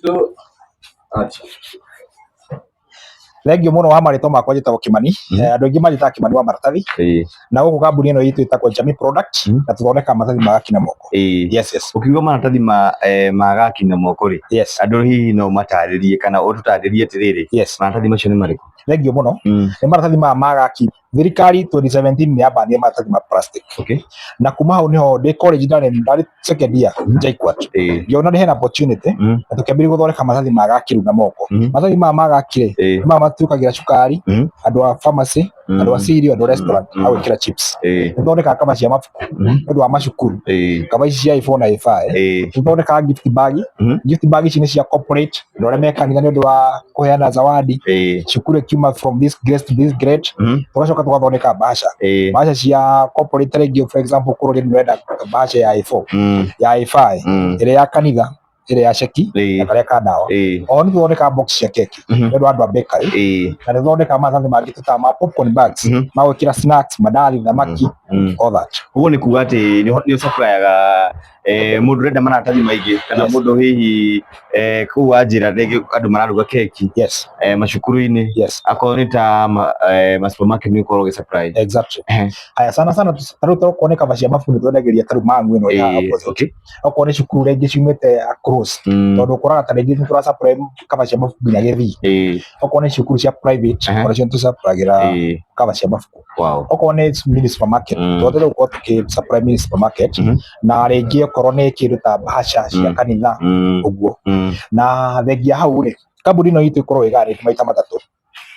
Two, action. Thengiũ mũno wa marĩtwa makwa njĩtagwo Kimani. Andũ aingĩ manjĩtaga Kimani wa maratathi. Na gũkũ kambuni ĩno itũ ĩtagwo Jamii Product na tũthondekaga maratathi ma gaki na moko. Yes. Ũkiuga maratathi ma ma gaki na moko rĩ, andũ hihi no matarĩrie kana ũtũtarĩrie atĩrĩrĩ, maratathi macio nĩ marĩkũ? Thengiũ mũno. Nĩ maratathi maya ma gaki. Thirikari 2017 nĩ yabanire maratathi ma plastic. Na kuma hau niho ndĩ college ndarĩ second year JKUAT. Ngĩona nĩ hena opportunity na tũkĩambĩrĩria gũthondeka maratathi ma gaki rĩu na moko. Maratathi maya ma gaki rĩ, nĩ maya matuĩkagĩra cukari, andũ a pharmacy, andũ a cereal, andũ a restaurant, a gwĩkĩra chips. Nĩ tũthondekaga cover cia mabuku nĩ ũndũ wa macukuru, cover ici cia A4 na A5. Nĩ tũthondekaga gift bag. Gift bag ici nĩ cia corporate, andũ arĩa me kanitha nĩ ũndũ wa kũheana zawadi, cukuru ĩkiuma from this grade to this grade. Tũgacoka tũgathondeka bahasha. Bahasha cia corporate rĩngĩ, for example, kũrũria nĩ ũrenda bahasha ya A4, ya A5, ĩrĩa ya kanitha, ĩrĩa ya ceki, na karĩa ka ndawa. Oho nĩ tũthondekaga box cia keki nĩ ũndũ wa andũ a bakery. Na nĩ tũthondekaga maratathi mangĩ tũtaga ma popcorn bags, ma gwĩkĩra snacks, mandathi, thamaki, all that. Ũguo nĩ kuga atĩ nĩ ũcaprayaga mũndũ ũrenda maratathi maingĩ kana mũndũ hihi kũu wanjĩra rĩngĩ andũ mararuga keki macukuru-inĩ, akorwo nĩ ta ma supermarket nĩ ũkoragwo ũgĩ supply. Exactly. Haya, sana sana ta rĩu tokorwo nĩ cover cia mabuku nĩ twendagĩria ta rĩu mangu ĩno ya opposite. Okorwo nĩ cukuru rĩngĩ ciumĩte across, tondũ ũkoraga ta rĩngĩ nĩ tũra supply cover cia mabuku nginya Gĩthii. Okorwo nĩ cukuru cia private, onacio nĩ tũsupplyagĩra cover cia mabuku. Okorwo nĩ mini supermarket, tũhote gũkorwo tũkĩ supply mini supermarket, na rĩngĩ okorwo nĩ kĩndũ ta bahasha cia kanitha, ũguo. Na thengia hau rĩ, kambuni ĩno itũ ĩkoragwo ĩgayanĩtio maita matatũ.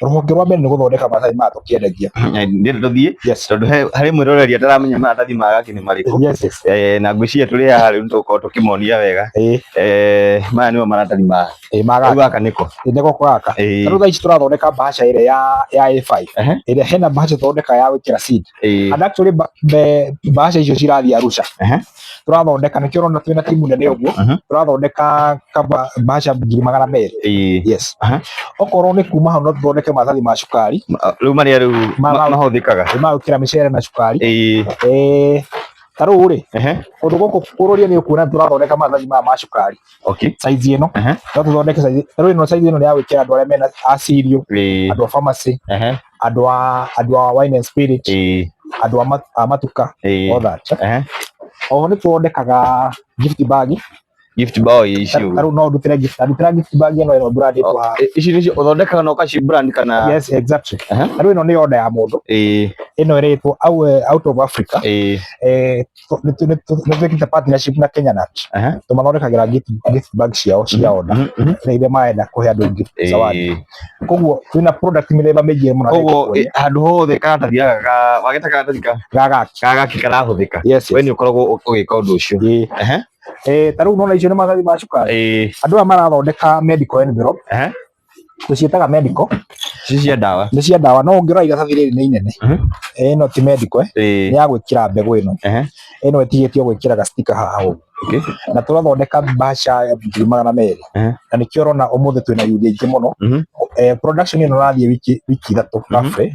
Rũhonge rwa mbere nĩ gũthondeka maratathi maya tũkĩendagia. Ndĩrenda tũthiĩ tondũ harĩ mwĩroreri ataramenya maratathi ma gaki nĩ marĩkũ. Na ngwĩciria tũrĩ haha rĩu nĩtũgũkorwo tũkĩmonia wega. Maya nĩmo maratathi ma Ma rĩu gaki. Gaka nĩko? Nĩko gaka. Ta rĩu thaa ici tũrathondeka bahasha ĩrĩa ya A5, ĩrĩa hena bahasha tũthondekaga ya gwĩkĩra seed. And actually bahasha icio cirathiĩ Arusha. Tũrathondeka, nĩkĩo ũrona twĩna timu nene ũguo, tũrathondeka bahasha 200,000. Yes. Okorwo nĩ kuma hau no tũthondeke maratathi ma cukari. Rĩu marĩa rĩu mahũthĩkaga. Ma gwĩkĩra mĩcere na cukari. Ta rĩu rĩ, kũndũ gũkũ kũrũria nĩ ũkuona tũrathondeka maratathi maya ma cukari. Size ĩno no tũthondeke size, ta rĩu ĩno size ĩno nĩ ya gwĩkĩra andũ arĩa mena a cereal, andũ a pharmacy, andũ a wine and spirit, andũ a matuka, all that. Oho nĩ tũthondekaga gift bag. Gift bag ici Ta ũguo. rĩu no ndutĩre gift, ndutĩra gift bag ĩno ĩno brand ĩtwa. Ici nĩcio ũthondekaga na ũkaci brand kana? Yes, exactly. Ta rĩu ĩno nĩ order ya mũndũ. Ĩno ĩrĩtwo Out of Africa. Nĩ twĩkĩte partnership na Kenya Nut. Tũmathondekagĩra gift bag ciao cia order na iria marenda kũhe andũ gift, zawadi. Koguo twĩna product mĩthemba mĩingĩ mũno. Koguo handũ hothe karatathi gaka wagĩta karatathi ka Ga gaki. Ga gaki karahũthĩka, Yes. we nĩ ũkoragwo ũgĩka ũndũ ũcio. Ta rĩu nona icio nĩ maratathi ma cukari. Andũ aya marathondeka medical envelope. Tũciĩtaga medical. Ici cia ndawa. Nĩ cia ndawa, no ũngĩrora iratathi rĩrĩ nĩ inene. Ĩno ti medical, nĩ ya gwĩkĩra mbegũ ĩno. Ĩno ĩtigĩtio gwĩkĩra ga sticker haha ũguo. Na tũrathondeka bahasha ya 200,000. Na nĩkĩo ũrona ũmũthĩ twĩna yuthi aingĩ mũno. Production ĩno ĩrathiĩ wiki 3 roughly.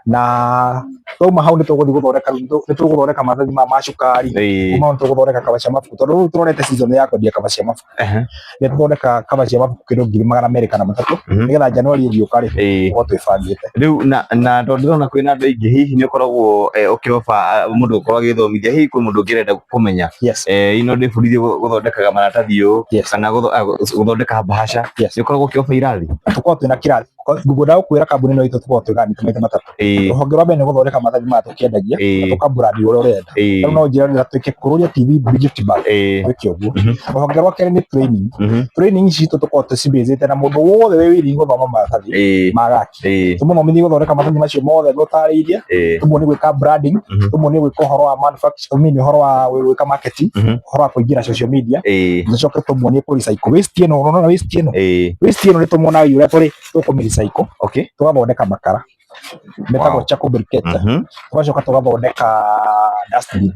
Na twauma hau nĩ tũgũthondeka maratathi maya ma cukari. Kuma hau nĩ tũgũthondeka cover cia mabuku, tondũ rĩu tũrorete season ya kwendia cover cia mabuku. Nĩ tũthondeka cover cia mabuku kĩndũ 223,000, nĩgetha January ĩgĩũka rĩ, tũkorwo twĩbangĩte. Rĩu na tondũ ndĩrona kwĩna andũ aingĩ, hihi nĩ ũkoragwo ũkĩoba mũndũ ũkorwo agĩthomithia, hihi kwĩ mũndũ ũngĩrenda kũmenya ino ndĩbundithie gũthondekaga maratathi ũũ kana gũthondeka bahasha, nĩ ũkoragwo ũkĩoba irathi? Tũkoragwo twĩna kĩrathi. Ngwenda gũkwĩra kambuni ĩno itũ tũkoragwo twĩganĩte maita matatũ. Rũhonge rwa mbere nĩ gũthondeka maratathi maya tũkĩendagia, na tũkabrand ũrĩa ũrenda. Rĩu no njĩra rĩrĩa twĩke kũrũria TV gift bag, twĩke ũguo. Rũhonge rwa kerĩ nĩ training. Training ici citũ tũkoragwo tũcibĩcĩte na mũndũ wothe wĩ willing gũthoma maratathi ma gaki, tũmũthomithie gũthondeka maratathi macio mothe tũtarĩirie, tũmuonie gwĩka branding, tũmuonie gwĩka ũhoro wa manufacturing, I mean, ũhoro wa gwĩka marketing, ũhoro wa kũingĩra social media, tũcoke tũmuonie kũ recycle waste ĩno. Ũrona waste ĩno? Waste ĩno nĩ tũmuonaga ũrĩa tũrĩ tũkũmĩ recycle, tũgathondeka makara metagwo charcoal briquette, tũgacoka tũgathondeka dustbin,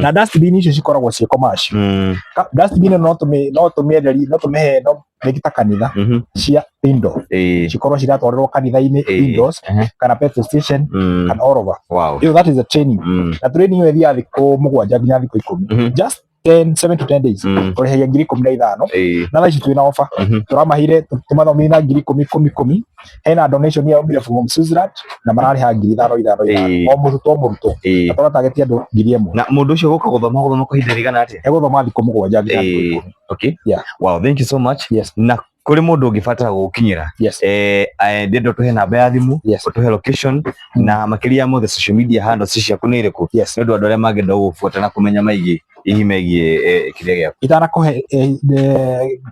na dustbin icio cikoragwo ciĩ commercial. Dustbin ĩno no tũmĩenderie, no tũmĩhe, no rĩngĩ ta kanitha cia indoor, cikorwo ciratwarĩrwo kanitha-inĩ indoors, kana petrol station, kana all over. Ĩyo, that is a training. Na training ĩyo ĩthiaga thikũ 7 nginya thikũ 10. Just 10 7 to 10 days tũrĩhagia 15,000. Na thaa ici twĩna offer, tũramahire tũmathomithie na 10,000 10 10. Hena donation yaumire from Switzerland na mararĩha 5,000 5 5 o mũrutwo o mũrutwo, na tũratarget andũ 1,000. Na mũndũ ũcio gũka gũthoma gũthoma kwa ihinda rĩigana atĩa? Egũthoma thikũ 7 nginya thikũ 10. Okay. Yeah. Wow, thank you so much. Yes. Na kũrĩ mũndũ ũngĩbatara gũgũkinyĩra, ndĩrenda ũtũhe namba ya thimũ, ũtũhe location, na makĩria ya mothe social media handles ciaku nĩ irĩkũ, nĩ ũndũ andũ arĩa mangĩenda gũgũbuata na kũmenya maingĩ hihi megiĩ kĩrĩa gĩaku. Itanakũhe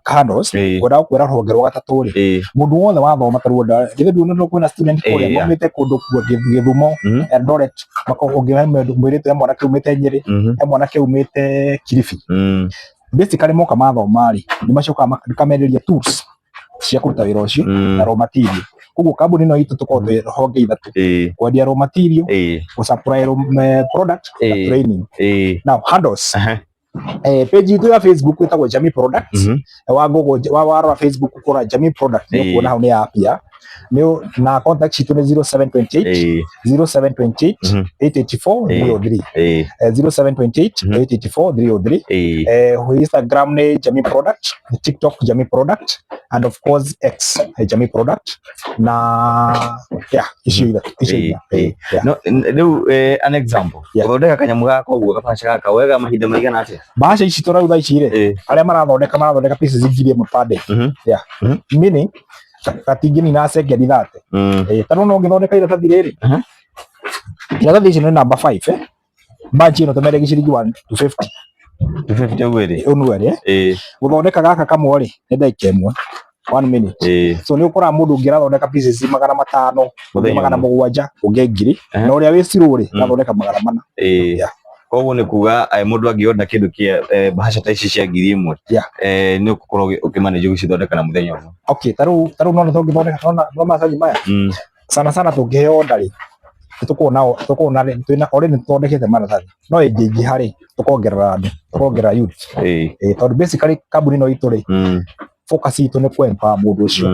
handles, ngwendaga gũkwĩra rũhonge rwa gatatũ rĩ, mũndũ wothe wathoma ta ruo githĩ nduona kwĩna student kũrĩa maumĩte kũndũ kuo Gĩthumo, Eldoret, ũngĩ he mũirĩtu, he mwanake umĩte Nyĩrĩ, he mwanake umĩte Kilifi. Basically moka mathoma rĩ, nĩ macokaga makamenderia tools cia kũruta wĩra ũcio na raw material. Koguo kambuni ĩno itũ tũkoragwo twĩ honge ithatũ: kwendia raw material, gũ supply raw product na training. Now handles, page itũ ya Facebook ĩtagwo Jamii Products. Wa Google, wa warora Facebook ũkora Jamii Product, nĩ ũkuona hau nĩ yapia nĩ. Na contact citũ nĩ 0728 0728 884 303, 0728 884 303. Instagram nĩ Jamii Product, TikTok Jamii Product, and of course X, Jamii Product. Na yeah, icio ithatũ, icio inya. Yeah. No rĩu an example, gũthondeka kanyamũ gaka ũguo, gabaca gaka, wega mahinda maigana atĩa? Bahasha ici tũrauga ici rĩ, arĩa marathondeka pieces 1,000 per day. Yeah. Meaning gatingĩnina sekendi 30. Ta rĩu no ũngĩthondeka iratathi rĩrĩ, iratathi ici nĩ number 5, eh, batch ĩno tũmendagia ciringi 1 to 50. 250 ũguo ĩrĩ. Ũguo ĩrĩ, eh. Gũthondeka gaka kamwe rĩ, nĩ ndagĩka 1, one minute. So nĩ ũkoraga mũndũ ũngĩ arathondeka pieces 500, ũngĩ Mũthenya magana ũmwe. 7, ũngĩ 1,000, na ũrĩa wĩ slow rĩ, athondeka 400. Yeah. Koguo nĩ kuga mũndũ angĩonda kĩndũ kĩa bahasha ta ici cia 1,000, nĩ ũgũkorwo ũkĩmanage gũcithondeka na mũthenya ũmwe. Okay, ta rĩu nona tũngĩthondeka nona no maratathi maya, sana sana tũngĩheo order rĩ, nĩ tũkuona twĩna already nĩ tũthondekete maratathi, no ĩngĩingĩha rĩ, tũkongerera andũ, tũkongerera youth. Tondũ basically kambuni ĩno itũ rĩ, focus itũ nĩ kũ empower mũndũ ũcio.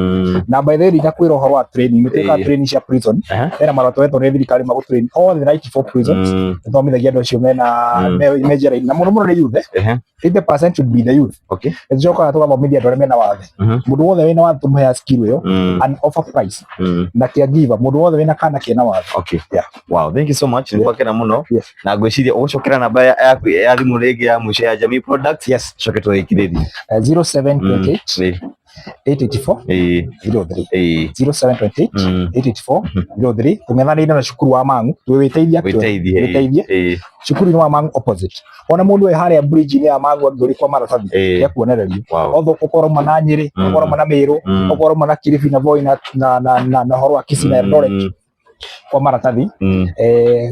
Na by the way, ndinakwĩra ũhoro wa training, nĩ twĩkaga training cia prison. Hena marũa tũhetwo nĩ thirikari ma gũ train all the 94 prisons. Nĩ tũthomithagia andũ acio mena me njera-inĩ, na mũno mũno nĩ youth, eh. 80% should be the youth. Nĩ tũcokaga tũgathomithia andũ arĩa mena wathe. Mũndũ wothe wĩna wathe tũmũheaga skill ĩyo and offer price na caregiver, mũndũ wothe wĩna kana kena wathe. Yeah. Wow, thank you so much. Nĩ twakena mũno. Na ngwĩciria ũgũcokera namba yaku ya thimũ rĩngĩ ya mũico ya Jamii Products. Coke tũrĩkĩrĩrie. 0728 884 03, 0728 884 03. Tũng'ethanĩire na cukuru wa Mang'u, twĩwĩteithia. Wĩteithie. Wĩteithie. Cukuru-inĩ wa Mang'u opposite. Ona mũndũ wĩ harĩa bridge-inĩ ya Mang'u angĩũria kwa maratathi, nĩekuonererio. Othe ũkorwo uma na Nyĩrĩ, ũkorwo uma na Mĩrũ, ũkorwo uma na Kilifi na Voi na ũhoro wa Kisii na Eldoret kwa maratathi,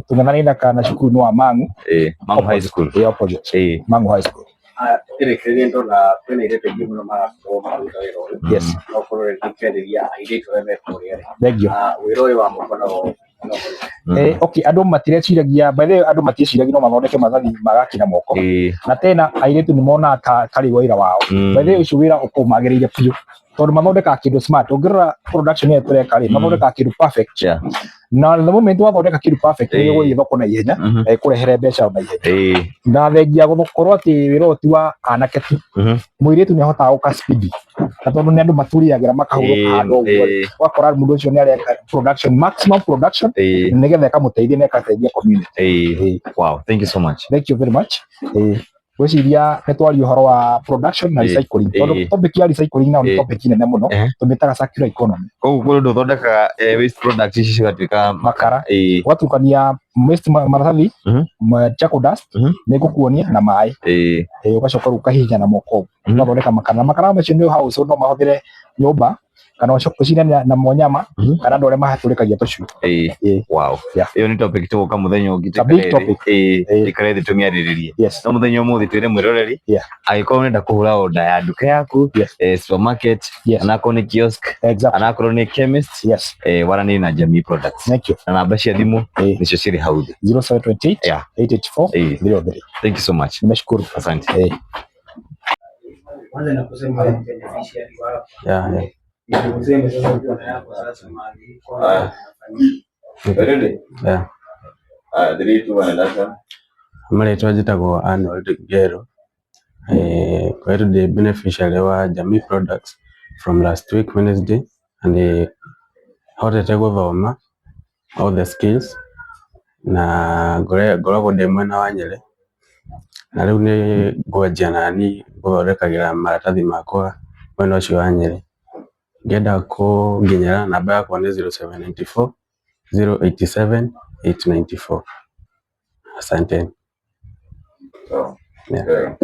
tũng'ethanĩire na cukuru-inĩ wa Mang'u. Mang'u High School. Opposite Mang'u High School. Kĩrĩkĩrĩria ndona kwĩna airĩtu aingĩ mũno marakorwo makĩruta wĩra ũyũ. No ũkorwo rĩngĩ ũkĩarĩria airĩtu arĩa me kũrĩa rĩ. Thank you. Wĩra ũyũ wa moko no Okay, andũ matireciragia, by the way, andũ matieciragia no mathondeke maratathi magaki na moko. Na tena airĩtu nĩ monaga ta tarĩ wĩra wao. By the way, ũcio wĩra ũkoragwo magĩrĩire biũ, tondũ mathondekaga kĩndũ smart. Ũngĩrora production ĩrĩa tũreka rĩ, mathondekaga kĩndũ perfect. Na the moment wathondeka kĩndũ perfect, nĩ gũgũthiĩ thoko na ihenya, na ĩkũrehere mbeca na ihenya. Na thengia gũkorwo atĩ wĩra ũyũ ti wa anake tu, mũirĩtu nĩ ahotaga gũka speed, na tondũ nĩ andũ maturiagĩra makahurũka handũ ũguo rĩ, ũgakora mũndũ ũcio nĩ areka production, maximum production, nĩgetha ĩkamũteithia na ĩgateithia community. Wow, thank you so much. Thank you very much. Ngwĩciria nĩ twaria ũhoro wa production na recycling, tondũ topic ya recycling nayo nĩ topic nene mũno. Tũmĩtaga circular economy. Koguo kũrĩ ũndũ ũthondekaga waste products ici cigatuĩka makara, ũgatukania waste maratathi, charcoal dust, nĩ ngũkuonia, na maĩ, ũgacoka rĩu ũkahihinya na moko, ũgathondeka makara. Na makara macio nĩ house no mahũthĩre nyũmba, kana ũcine na monyama, kana andũ arĩa mahatũrĩkagia tũcui. Wow. Ĩyo nĩ topic tũgũka mũthenya ũngĩ. A big topic. Tũikare thĩ tũmĩarĩrĩrie. No mũthenya ũmũthĩ twĩre mwĩroreri, angĩkorwo ũrenda kũhũra order ya nduka yaku, supermarket, anakorwo nĩ kiosk, anakorwo nĩ chemist, waranĩrie na Jamii Products. Thank you. Na namba cia thimũ nĩcio cirĩ hau thĩ. 0728 884 03. Thank you so much. Nimeshukuru. Asante. Kwanza na kusema wewe ni beneficiary wako. Ndio useme sasa ukiwa na yako sasa mahali kwa Ready? Yeah. 3 2 1 and action. Marĩtwa njĩtagwo Arnold Ngero. Ngoretwo ndĩ beneficiary wa Jamii Products from last week Wednesday, and hotete gũthoma all the skills na ngoragwo ndĩ mwena wa Nyĩrĩ, na rĩu nĩ ngwanjia nani gũthondekagĩra maratathi makwa mwena ũcio wa Nyĩrĩ. Ngĩenda kũnginyĩra, namba yakwa nĩ 0794 087 894. Asanteni. Yeah.